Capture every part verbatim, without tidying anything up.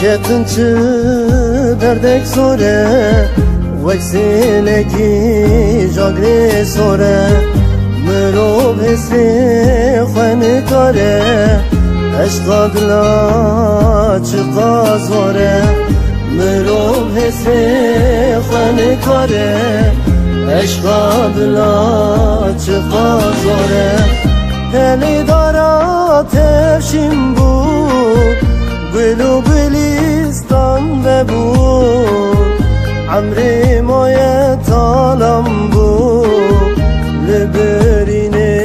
Ketin çi derdek zor e, wek sêlekî jagrê sor e. Mirov hêsrê xwe nikare, eşqa dila çiqa zor e. Mirov hêsrê xwe nikare, eşqa dila çiqa zor e. Pelê dara tevşîn bû, gul û gulîstan vebû. Emrê maye talan bû, li birînê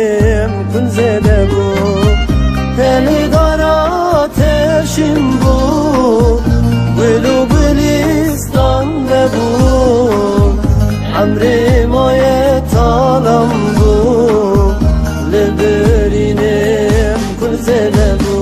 min zêde bû. Pelê dara tevşîn bû, gul û gulîstan vebû. Emrê maye talan bû, li birînê min zêde bû.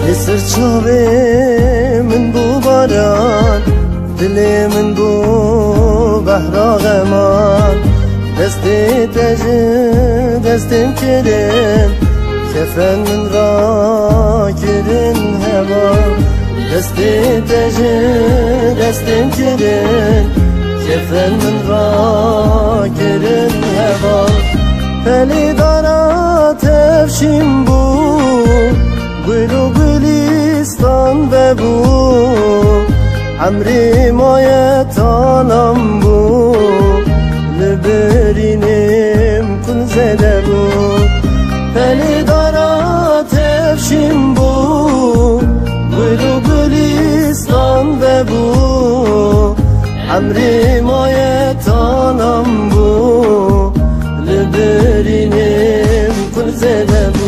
Li ser çavê min bû baran, dilê min bû behra xeman. Destê te ji destê min kirin, kefen min rakirin heval. Destê te ji destê min kirin, kefen min rakirin heval. Pelê dara tevşîn bû, gul û gulîstan vebû. Emrê maye talan bû, li birînê min zêde bû. Pelê dara tevşîn bû, gul û gulîstan vebû. Emrê maye talan bû, li birînê min zêde bû.